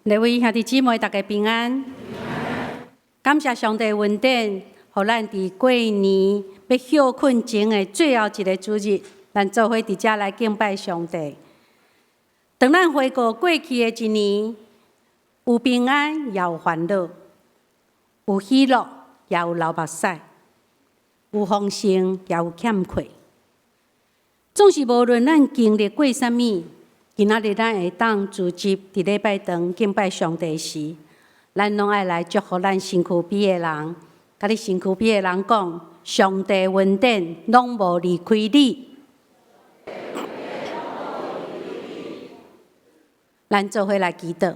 各位兄弟姊妹，大家平安。感謝上帝恩典，予咱佇過年欲歇睏前的最後一个主日，咱做伙佇遮來敬拜上帝。當咱回顧過去的一年，有平安，也有煩惱；有喜樂，也有流目屎；有豐盛，也有欠缺。總是無論咱經歷過啥物，今仔日咱會當聚集佇禮拜堂敬拜上帝時，咱攏愛來祝福咱身軀邊的人，共你身軀邊的人講：上帝恩典攏無離開你。咱做伙來祈禱。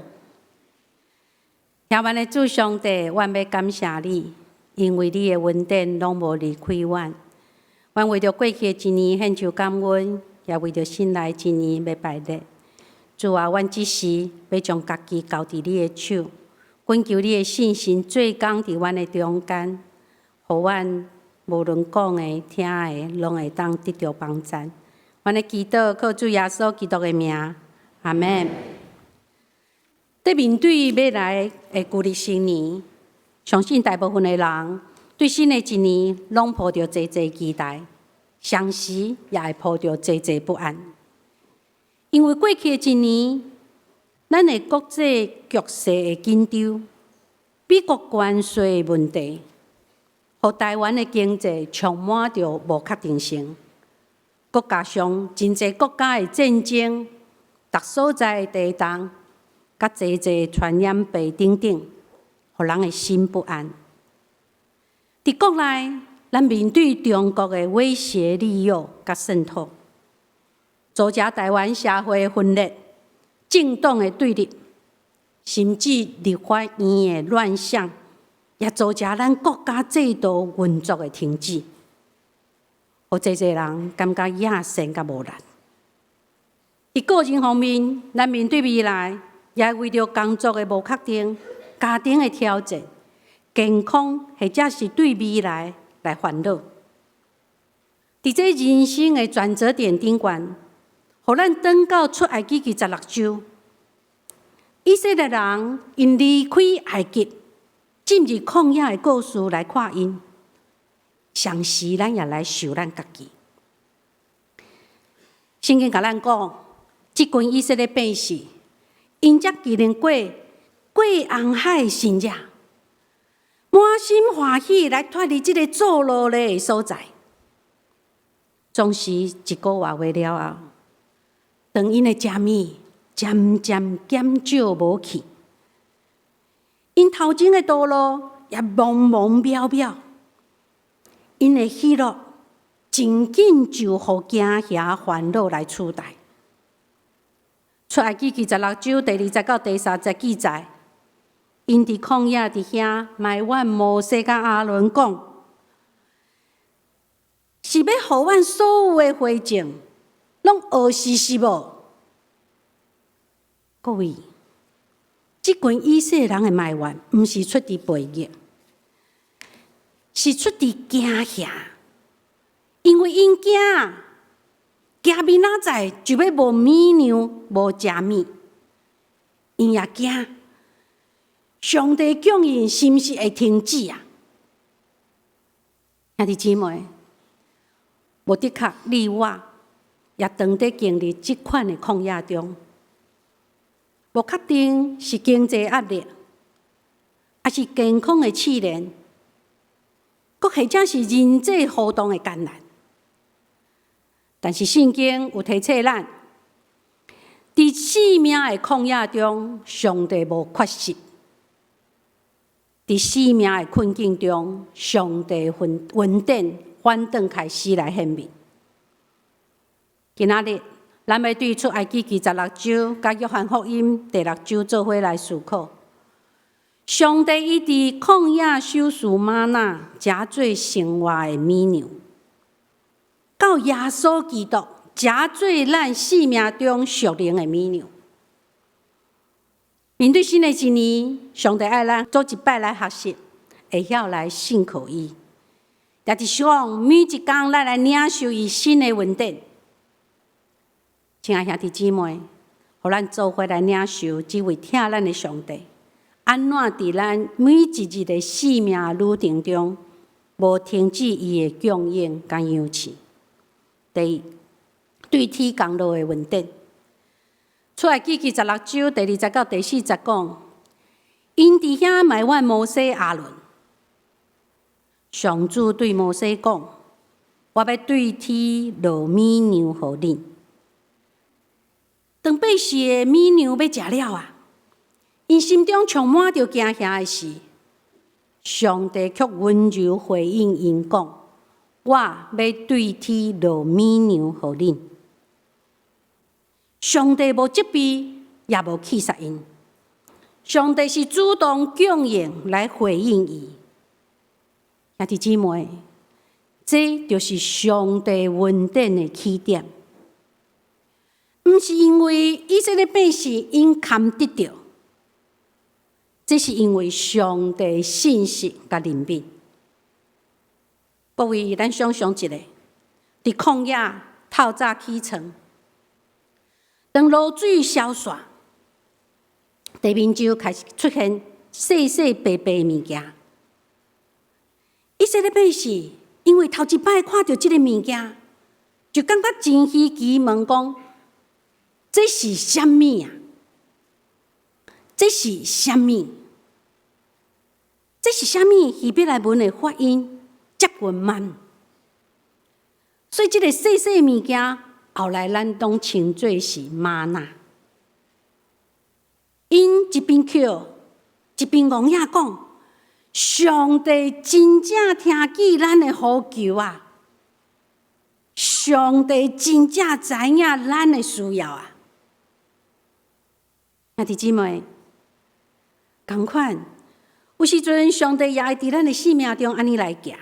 天阮的主上帝，阮欲感謝你，因為你的恩典攏無離開阮。阮為著過去的一年獻上感恩，也為著新來一年欲拜禮。主啊，阮這時欲將家己交佇你的手，懇求你的聖神做工佇阮的中間，予阮無論講的、聽的，攏會當得著幫贊。阮的祈禱靠主耶穌基督的名，阿們。佇面對欲來的舊曆新年，相信大部分的人對新的一年攏抱著濟濟期待，同時也會抱著濟濟不安。因為過去的一年，咱的國際局勢的緊張，美國關稅的問題，予台灣的經濟充滿著無確定性。閣加上真濟國家的戰爭，逐所在的地動，佮濟濟傳染病等等，予人的心不安。佇國內，咱面對中國的威脅、利誘佮滲透，造成台灣社會的分裂、政黨的對立，甚至立法院的亂象，也造成咱國家制度運作的停止，予濟濟人感覺厭世佮無力。佇個人方面，咱面對未來，也為著工作的無確定、家庭的挑戰、健康或者是對未來來煩惱。佇這人生的轉折點頂懸，予咱轉到出埃及記十六章，以色列人𪜶離開埃及，進入曠野的故事來看𪜶，同時咱也來想咱家己。聖經共咱講，這群以色列百姓，𪜶才經歷過過紅海的神跡，滿心歡喜來脫離這个做奴隸的所在。總是一個外月了後，當𪜶的食物漸漸減少無去，𪜶頭前的道路也茫茫渺渺，𪜶的喜樂真緊就予驚嚇煩惱來取代。出埃及記十六章第二節到第三節記載，𪜶佇曠野佇遐埋怨摩西佮亞倫講，是欲予阮所有的會眾攏餓死是無？各位，這群以色列人的埋怨，毋是出佇背逆，是出佇驚嚇，因為𪜶驚。驚明仔載就欲無米糧、無食物，𪜶也驚上帝供應是毋是會停止啊？兄弟姊妹，無的確，你我也當佇經歷這款的曠野中，無確定是經濟壓力，抑是健康的試煉，閣或者是人際互動的艱難。但是聖經有提醒咱，佇生命的曠野中，上帝無缺席；佇生命的困境中，上帝恩典反轉開始來顯明。今仔日，咱欲對出埃及記十六章佮約翰福音第六章做伙來思考。上帝伊佇曠野賞賜嗎哪，食做生活的米糧。到耶穌基督，食做咱生命中屬靈的米糧。面對新的一年，上帝愛咱做一擺來學習，會曉來信靠伊。也就是講，每一工咱來領受伊新的恩典。親愛兄弟姊妹，予予咱做伙來領受這位疼咱的上帝，按怎佇咱每一日的生命旅程中，無停止伊的供應佮養飼。第一，對天降落的恩典。出埃及記十六章第二節到第四節講，𪜶佇遐埋怨摩西亞倫。上主對摩西講：我欲對天落米糧予恁。當百姓的米糧欲食了啊，𪜶心中充滿著驚嚇的時，上帝卻溫柔回應𪜶講：我欲對天落米糧予恁。上帝無責備，也無棄殺𪜶。上帝是主動供應來回應伊。兄弟姊妹，這就是上帝恩典的起點。毋是因為以色列百姓𪜶堪得著，這是因為上帝信實佮憐憫。各位，咱想像一下，佇曠野透早起床，當露水消散，地面就開始出現細細白白的物件。以色列百姓因為頭一擺看著這個物件，就感覺真稀奇，問講：這是啥物啊？這是啥物？這是啥物？希伯來文的發音接近曼。所以這個細細物件，後來咱攏稱做是嗎哪。𪜶一邊哭，一邊戇仔講：上帝真正聽見咱的呼求啊！上帝真正知影咱的需要啊！兄弟姊妹，仝款，有時陣上帝也會佇咱的生命中按呢來行。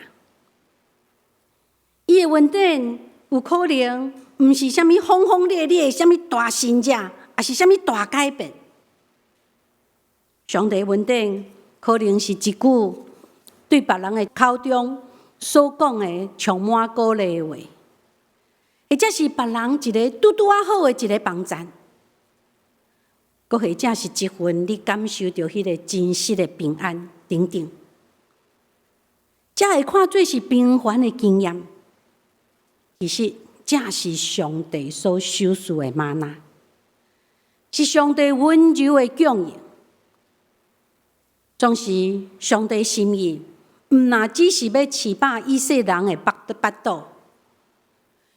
伊的恩典有可能毋是啥物轟轟烈烈，啥物大神蹟，抑是啥物大改變。上帝恩典可能是一句對別人的口中所講的充滿鼓勵的話，或者是別人一个拄拄仔好的一个幫贊，閣或者是一份你感受著彼个真實的平安等等，這會看做是平凡的經驗，其實這是上帝所賞賜的嗎哪，是上帝溫柔的供應。總是上帝心意，毋若只是欲飼飽以色列人的腹肚。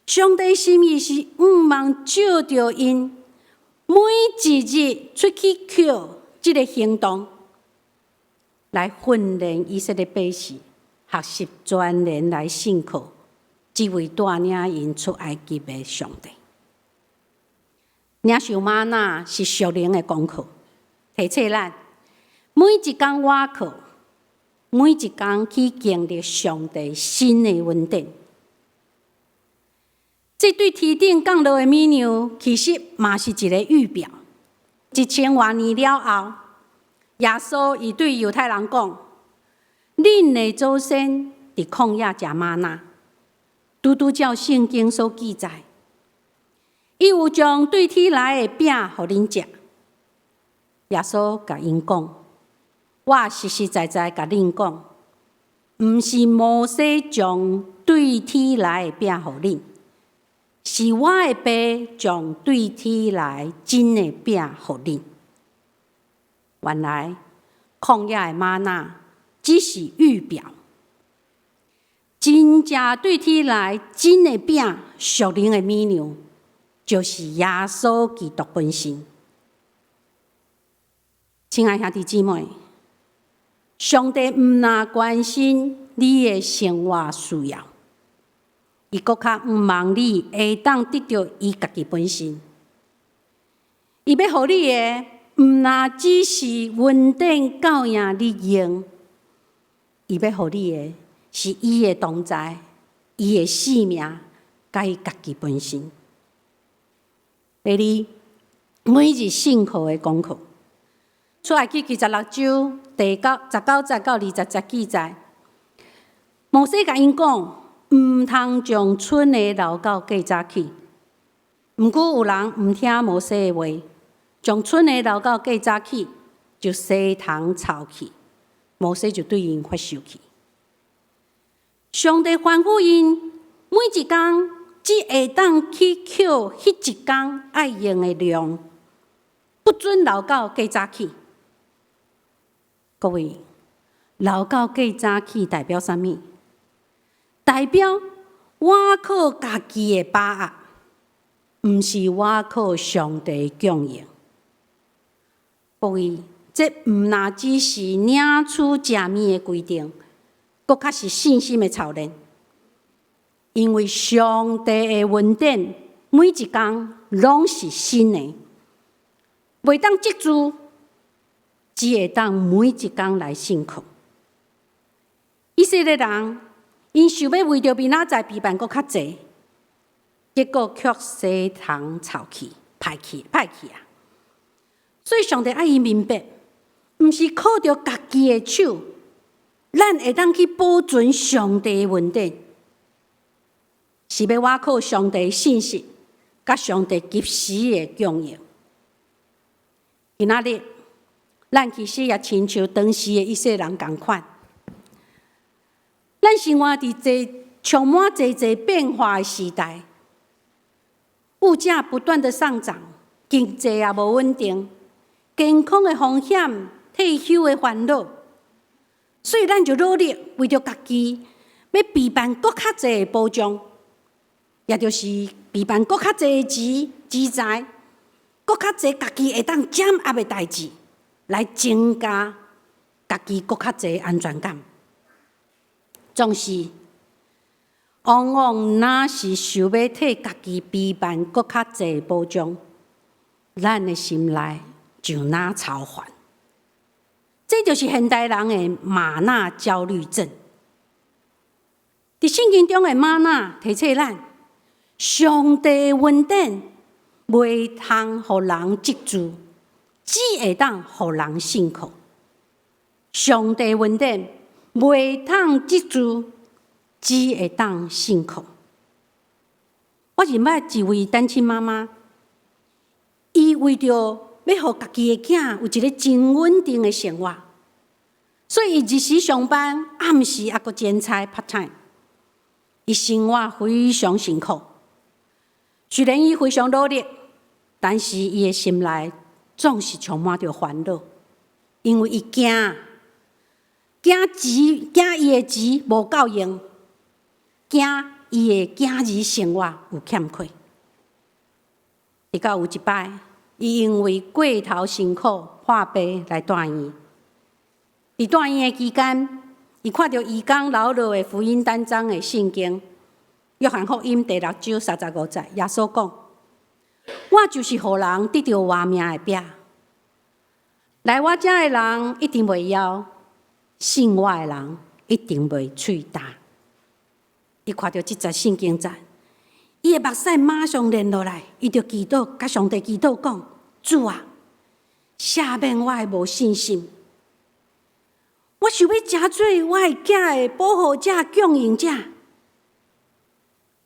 上帝心意是向望藉著𪜶每一日出去抾這个行動，來訓練以色列百姓，學習全然來信靠這位帶領𪜶出埃及的上帝。領受嗎哪是屬靈的功課，提醒咱每一工倚靠，每一工去經歷上帝新的恩典。這對天頂降落的米糧，其實嘛是一个預表。一千外年了後，耶穌伊對猶太人講：恁的祖先佇曠野食嗎哪，拄拄照聖經所記載，伊有將對天來的餅予恁食。耶穌共𪜶講：我實實在在共恁講，毋是摩西將對天來的餅予恁，是我的爸將對天來真的餅予恁。原來曠野的嗎哪只是預表，真正對天來真的餅，屬靈的米糧，就是耶穌基督本身。親愛兄弟姊妹，上帝毋若關心你的生活需要，伊閣較向望你會當得著伊家己本身。伊欲予你的，毋若只是恩典夠贏你用，伊欲予你的是伊的同在，伊的生命，佮伊家己本身。第二，每日信靠的功課。出埃及記十六章第九十九節到二十節記載，摩西共𪜶講，毋通將春的留到過早起。毋過有人毋聽摩西的話，將賰的留到過早起，就洗蟲臭去。摩西就對𪜶發受氣。上帝吩咐𪜶每一工只會當去抾彼一工愛用的量，不准留到過早起。各位，留到過早起代表啥物？代表倚靠家己的把握，毋是倚靠上帝供應。各位，這毋若只是領取食物的規定，閣較是信心的操練。因為上帝的恩典每一工攏是新的，袂當積聚，只會當每一工來信靠。以色列人，𪜶想欲為著明仔載備辦閣較濟，結果卻洗蟲臭去，歹去，歹去啊！所以上帝愛𪜶明白，毋是靠著家己的手，咱會當去保存上帝的恩典，是欲倚靠上帝信實，佮上帝及時的供應。今仔日，咱其實也親像當時的以色列人仝款，咱生活佇這充滿濟濟變化的時代，物價不斷的上漲，經濟也無穩定，健康的風險、退休的煩惱，所以咱就努力為著家己欲備辦閣較濟的保障，也就是備辦閣較濟的錢、資財，閣較濟家己會當掌握的代誌，來增加家己閣較濟安全感。總是，往往若是想欲替家己備辦閣較濟保障，咱的心內就若操煩。這就是現代人的嗎哪焦慮症。佇聖經中的嗎哪提醒咱，上帝的恩典袂通予人積聚，只會當予人信靠。上帝恩典袂通積聚，只會當信靠。我認捌一位單親媽媽，伊為著欲予家己的囝有一个真穩定的生活，所以伊日時上班，暗時猶閣兼差 part time。伊生活非常辛苦，雖然伊非常努力，但是伊的心內總是充滿著煩惱，因為伊驚驚錢，驚伊的錢無夠用，驚伊的囝兒生活有欠缺。直到有一擺，伊因為過頭辛苦破病來住院。佇住院的期間，伊看著義工留落的福音單張的聖經，約翰福音第六章三十五節，耶穌講：我就是予人得著活命的餅，來我遮的人一定袂枵，信我的人一定袂喙焦。伊看著這節聖經節，伊的目屎馬上連落來，伊就祈禱，共上帝祈禱講：主啊，赦免我的無信心。我想欲成做我的囝的保護者、供應者。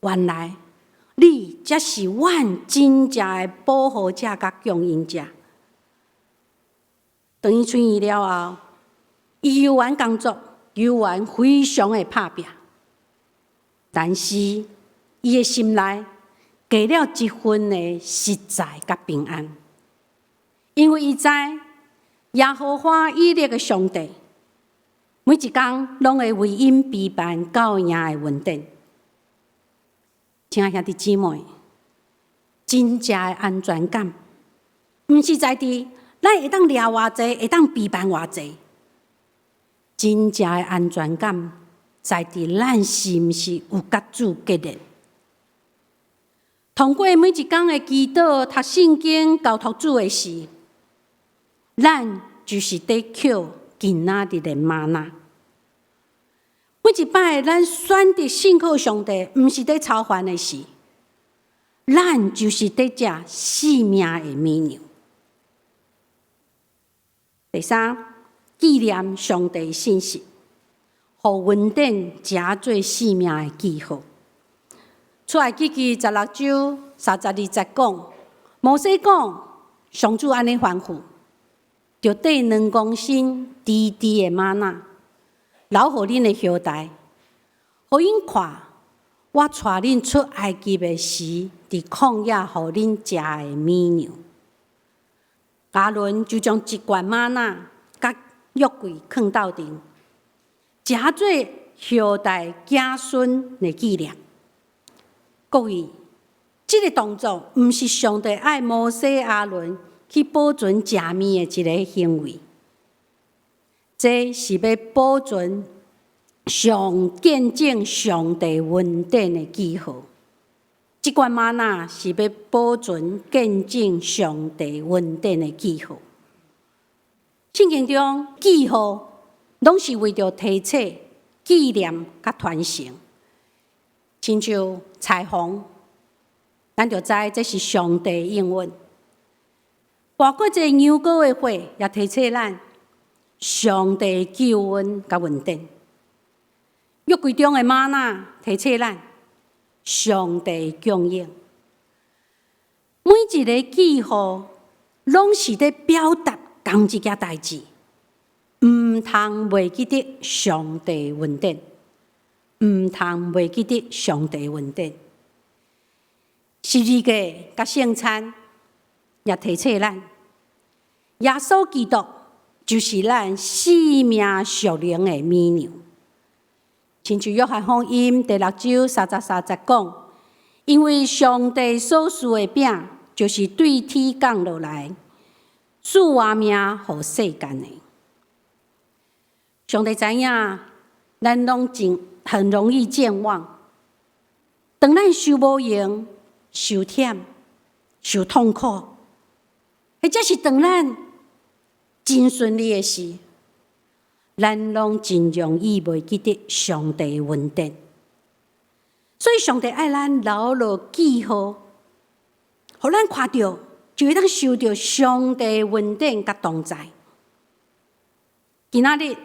原來你才是阮真正的保護者佮供應者。當伊出院了後，伊猶原工作，猶原非常的拍拚。但是伊的心內加了一份的實在佮平安，因為伊知耶和華以勒的上帝，每一工攏會為𪜶備辦夠用的恩典。親愛兄弟姊妹，真正的安全感，毋是在佇咱會當掠偌濟，會當備辦偌濟。真正的安全感，在佇咱是毋是有佮主結連？通過每一工的祈禱、讀聖經、交託主的時，咱就是佇抾今仔日的嗎哪。每一擺咱選擇信靠上帝，毋是佇操煩的時，咱就是佇食性命的物糧。第三，紀念上帝信實，予恩典成做性命的記號。出埃及記十六章三十二節講，摩西講，上主按呢吩咐，著綴2公升甜甜的嗎哪，留予恁的後代，予𪜶看我帶恁出埃及的時，佇曠野予恁食的物糧。亞倫就將一罐嗎哪佮約櫃囥鬥陣，誠做後代子孫的紀念。各位，這個動作毋是上帝愛摩西、亞倫去保存食物的一个行為，這是欲保存上見證上帝恩典的記號。這罐嗎哪是欲保存見證上帝恩典的記號。聖經中記號攏是為著提醒、紀念佮傳承。親像彩虹，咱就知這是上帝應允。包括這個羊羔的血，也提醒咱上帝救恩佮恩典。約櫃中的嗎哪提醒咱上帝供應。每一个記號攏是咧表達仝一件代誌，毋通袂記得上帝恩典，毋通袂記得上帝恩典。十字架佮聖餐也提醒咱，耶穌基督就是咱性命屬靈的物糧。親像約翰福音第六章33節講，因為上帝所賜的餅，就是對天降落來，賜活命予世間的。上帝知影，咱攏真很容易健忘。當咱受無閒、受忝、受痛苦，或者是當咱真順利的時，咱攏真容易袂記得上帝的恩典。所以上帝愛咱留落記號，予咱看著，就會當受著上帝的恩典佮同在。今仔日，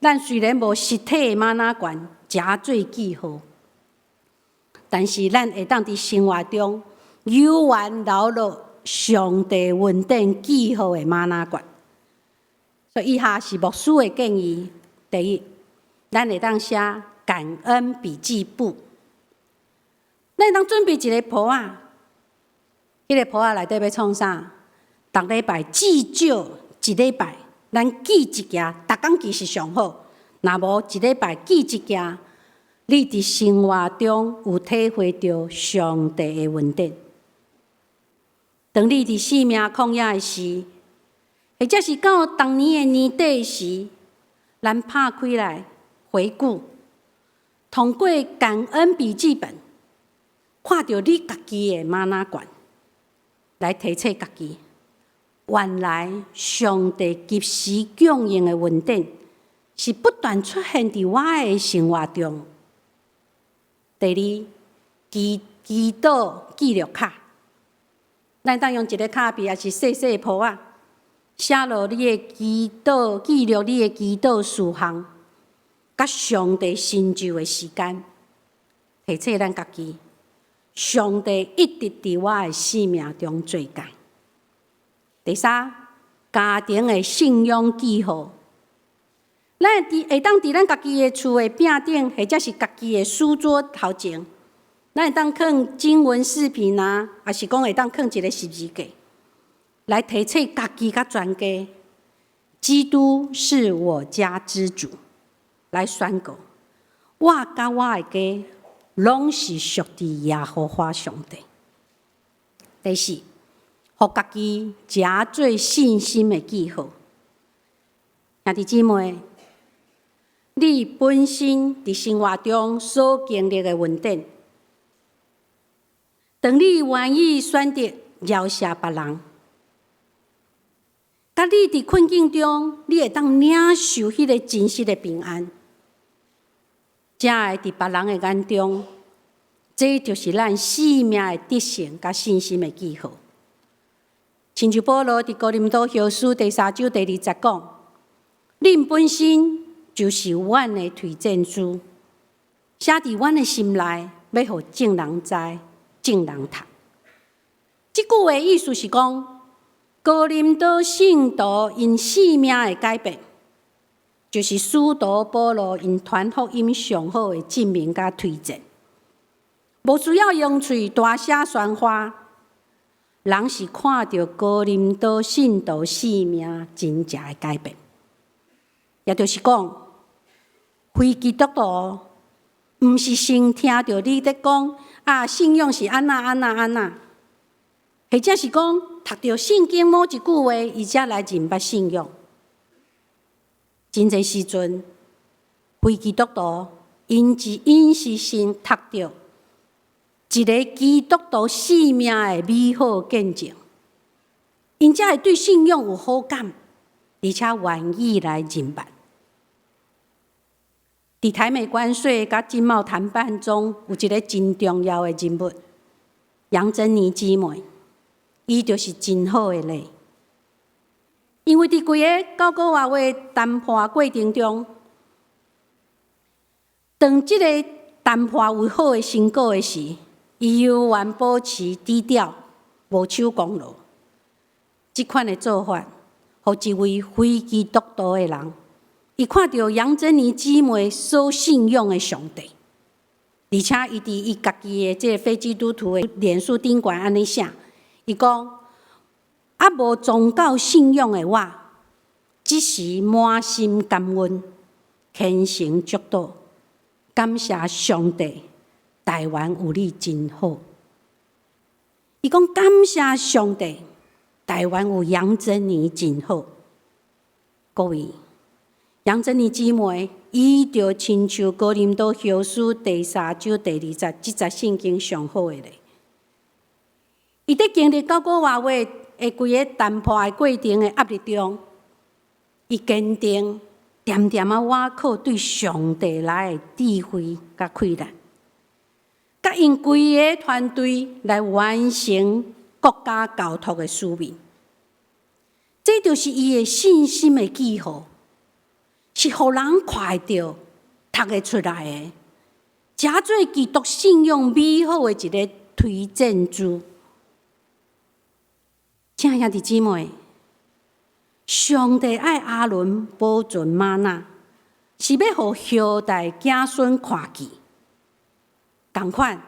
咱雖然無實體的嗎哪罐，誠做記號，但是咱會當佇生活中猶原留落上帝恩典記號的嗎哪罐。所以以下是牧師的建議：第一，咱會當寫感恩筆記簿。咱會當準備一个簿仔，彼个簿仔內底欲創啥？逐禮拜至少一禮拜，咱記一件，逐工記是上好。若無一禮拜記一件，你佇生活中有體會著上帝的恩典。當你佇生命曠野的時，或者是到逐年的年底時，咱拍開來回顧，通過感恩筆記本，看著你家己的嗎哪罐，來提醒家己，原來上帝及時供應的恩典是不斷出現佇我的生活中。第二，祈禱記錄卡，咱當用一个卡片，抑是細細簿仔，寫落你的祈禱，記錄你的祈禱事項，佮上帝成就的時間，提醒咱家己，上帝一直佇我的生命中做工。第三，家庭的信仰記號，咱會當佇咱家己的厝的餅頂，或者是家己的書桌頭前，咱會當囥經文視頻啊，抑是講會當囥一个十字架，來提醒家己佮全家，基督是我家之主，來宣告，我佮我的家攏是屬佇耶和華上帝。第四，予家己誠做信心的記號。兄弟姊妹，你本身佇生活中所經歷的恩典，當你願意選擇饒恕別人，佮你佇困境中，你會當領受彼个真實的平安，才會佇別人的眼中，這就是咱生命的得勝佮信心的記號。親像保羅佇哥林多後書第三章第二節講：恁本身就是阮的推薦書，寫佇阮的心內，欲予眾人知、眾人讀。這句話意思是講，哥林多信徒𪜶生命的改變，就是使徒保羅𪜶傳福音上好的證明佮推薦。無需要用喙大聲喧譁，人是看著哥林多信徒生命真正的改變。也就是講，非基督徒毋是先聽著你咧講啊，信仰是按怎按怎按怎，或者是講讀著聖經某一句話，伊才來認捌信仰。真濟時陣，非基督徒𪜶是先讀著一个基督徒生命的美好見證，𪜶才會對信仰有好感，而且願意來認捌。佇台美關稅佮經貿談判中，有一个真重要的人物，楊珍妮姊妹，伊就是真好的例。因為佇規个九個外月談判過程中，當這个談判有好的成果的時，伊猶原保持低調，無搶功勞。這款的做法，予一位非基督徒的人，伊看著楊珍妮姊妹所信仰的上帝，而且伊佇伊家己的這个非基督徒的臉書頂懸按呢寫，伊講：啊，無宗教信仰的我，只是滿心感恩，虔誠祝禱，感謝上帝，台灣有你真好。伊講感謝上帝，台灣有楊珍妮真好。各位，楊珍妮姊妹，伊就親像哥林多後書第三章第二節，這節聖經上好的例。伊佇經歷九個外月的規个談判的過程的壓力中，伊堅定恬恬仔倚靠對上帝來的智慧佮氣力，佮𪜶規个團隊來完成國家交託的使命。這就是伊的信心的記號，是予人看會著、讀會出來的，誠做基督信仰美好的一个推薦書。親愛兄弟姊妹，上帝愛亞倫保存嗎哪，是欲予後代子孫看見。仝款，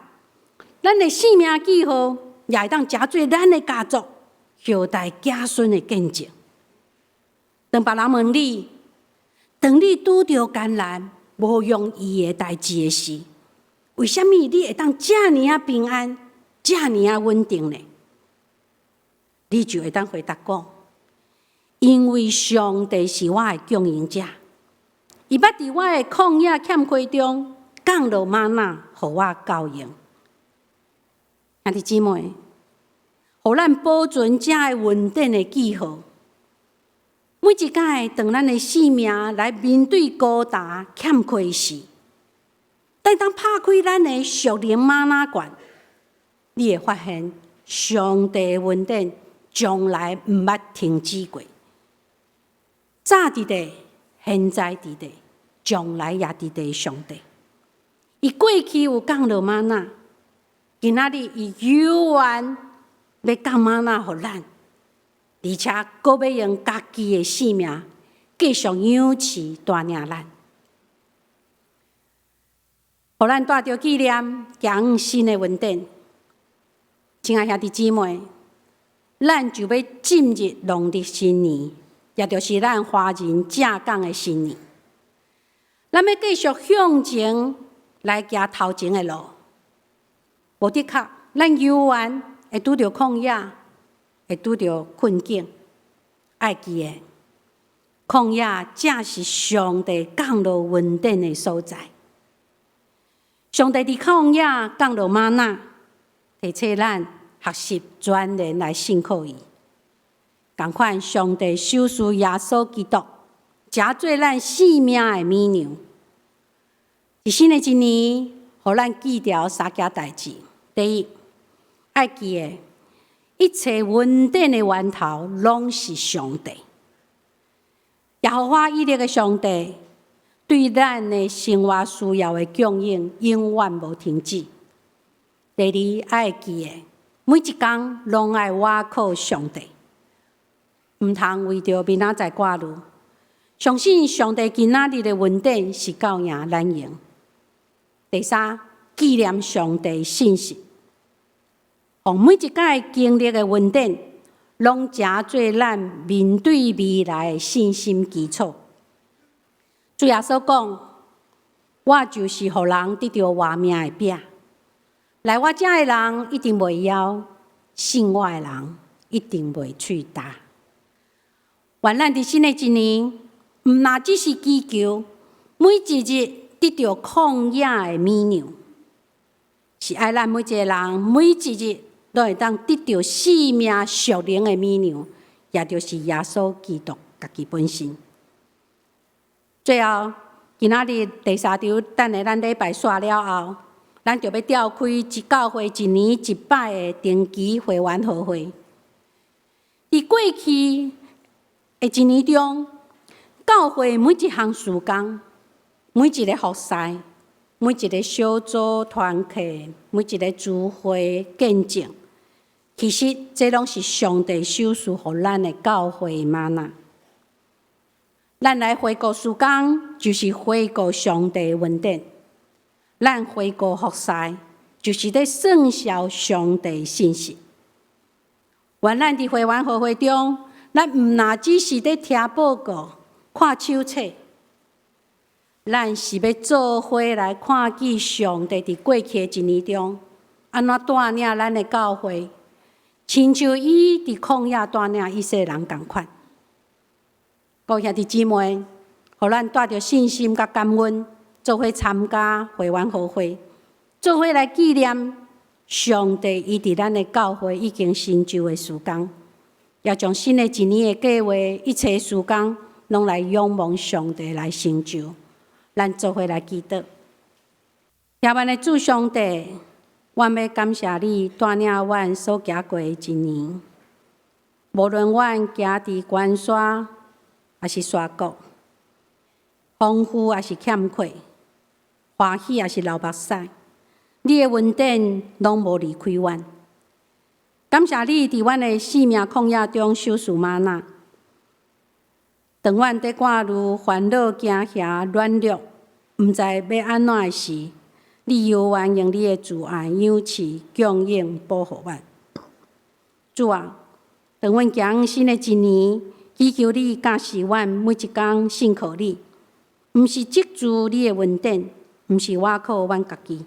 咱的生命記號也會當成做咱的家族後代子孫的見證。當別人問你，當你拄著艱難、無容易的代誌的時，為啥物你會當遮爾仔平安、遮爾仔穩定呢？你就會當回答講：因為上帝是我的供應者，伊捌佇我的曠野欠缺中降落嗎哪，予我夠用。兄弟姊妹，予咱保存這个穩定的記號。每一擺當咱的生命來面對孤單欠缺時，但當拍開咱的屬靈嗎哪罐，你會發現上帝的恩典從來毋捌停止過。早佇咧，現在佇咧，將來也佇咧上帝。伊過去有降落嗎哪，今仔日伊猶原欲降嗎哪予咱，而且閣欲用家己的性命繼續養飼帶領咱，予咱帶著紀念，行新的恩典。親愛兄弟姊妹，咱就欲進入農曆新年，也就是咱華人正港的新年。咱欲繼續向前來行頭前的路。無的確，咱猶原會拄著曠野，會拄著困境。愛記得，曠野正是上帝降落恩典的所在。上帝佇曠野降落嗎哪，提醒咱學習全然來信靠伊。仝款，上帝賞賜耶穌基督，成做咱生命的米糧。佇新的一年，予咱記牢三件代誌。第一，愛記得，一切恩典的源頭攏是上帝。耶和華以勒的上帝對咱的生活需要的供應，永遠無停止。第二，愛記得，每一工攏愛倚靠上帝，毋通為著明仔載掛慮。相信上帝今仔日的恩典是夠贏咱用。第三，紀念上帝信實，予每一擺經歷的恩典，攏成做咱面對未來的信心基礎。主耶穌講：我就是予人得著活命的餅，來我遮的人一定袂枵，信我的人一定袂喙焦。願咱佇新的一年，毋若只是祈求，每一日得著曠野的米糧，是愛咱每一个人每一日攏會當得著生命屬靈的米糧，也就是耶穌基督家己本身。最後，今仔日第三場，等下咱禮拜煞了後，咱就欲召開一教會一年一擺的定期會員和會。佇過去的一年中，教會每一項事工、每一个服侍、每一个小組團契、每一个聚會見證，其實這攏是上帝賞賜予咱的教會嗎哪。咱來回顧事工，就是回顧上帝恩典；咱回顧服侍，就是咧算數上帝信實。願咱佇會員和會中，咱毋若只是咧聽報告、看手冊，咱是欲做伙來看見上帝佇過去的一年中，按怎帶領咱的教會，親像伊佇曠野帶領以色列人仝款。各位兄弟姊妹，予咱帶著信心佮感恩，做伙參加會員和會，做伙來紀念上帝伊佇咱的教會已經成就的事工，也將新的一年的計劃，一切事工攏來仰望上帝來成就。咱做伙來祈禱。夜晚的主上帝，阮欲感謝你帶領阮所行過的一年，無論阮行佇懸山，抑是山谷，豐富抑是欠缺，歡喜抑是流目屎，你的恩典攏無離開阮。感謝你佇阮的生命曠野中賞賜嗎哪。當阮佇掛慮、煩惱、驚嚇、軟弱，毋知欲按怎的時，你猶原用你的慈愛、養飼、供應、保護阮。主啊，當阮行新的一年，祈求你教示阮每一工信靠你，毋是藉助你的恩典，毋是倚靠阮家己，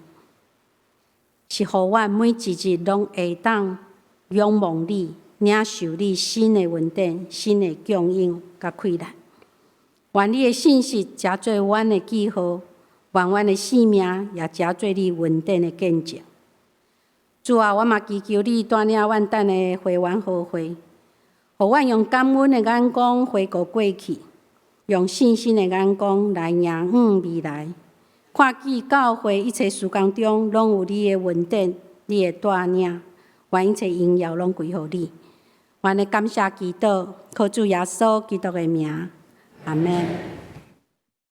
是予阮每一日攏會當仰望你，領受你新的恩典、新的供應佮氣力。願你的信實成做阮的記號，願阮的生命也成做你恩典的見證。主啊，我嘛祈求你帶領阮等下會員和會，予阮用感恩的眼光回顧過去，用信心的眼光來迎向未來。看見教會一切事工中，攏有你的恩典、你的帶領，願一切榮耀攏歸予你。阮的感謝祈禱，靠主耶穌基督的名，阿們。